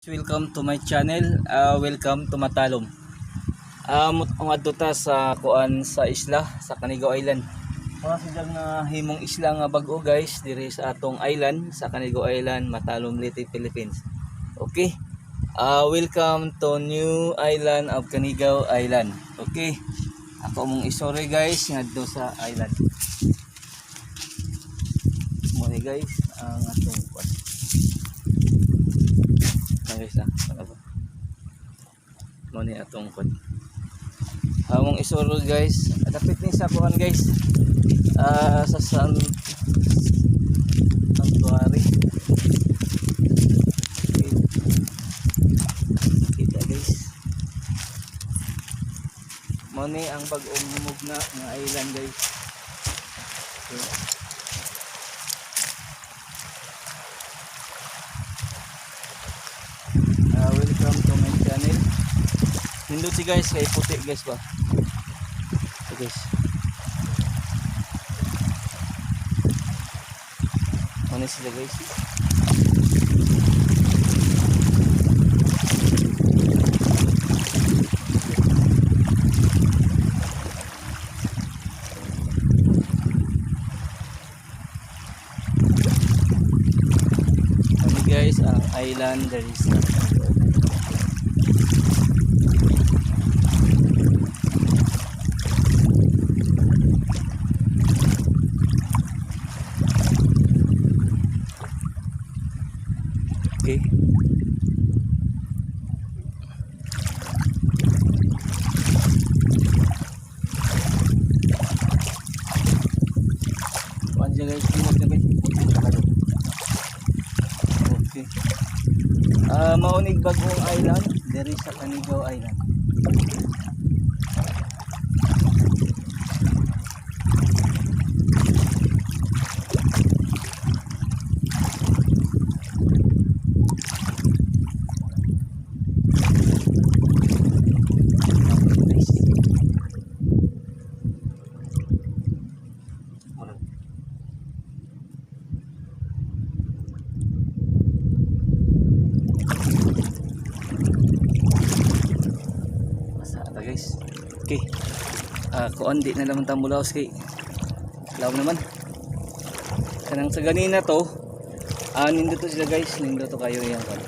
Welcome to my channel. Welcome to Matalom. Ang adto ta sa kuan sa isla sa Canigao Island. Mga silang nga himong isla nga bag-o, guys, diri sa atong island sa Canigao Island, Matalom, Leyte, Philippines. Okay. Welcome to new island of Canigao Island. Okay. Ako mong istorya, guys, ngadto sa island. Mo ni, guys, ang atong kuan. Ah, guys, ah. Ano ba? Mo ni atong kuan. Among isuro, guys, dapit ni sa kuan, guys. Ah, sa San Sanctuary. Okay. Kita, guys. Mo ni ang bag-ong mugna nga island, guys. Okay. Ah, welcome to my channel. Nindot si, guys, kay puti, guys, ba. Ito, guys. Ano sila, guys? Ano, guys, ang island there is. Okay. Kuan siya, guys, limot na, guys. Okay. Ah, maunig bagong island diri sa Canigao Island. Okay, guys. Muna. Basa ta, guys. Okay. Ah, kuan, di na naman tamulaos kay laom naman. Kanang sa ganina to, ah, nindot to sila, guys, nindot to kayo yang kuan.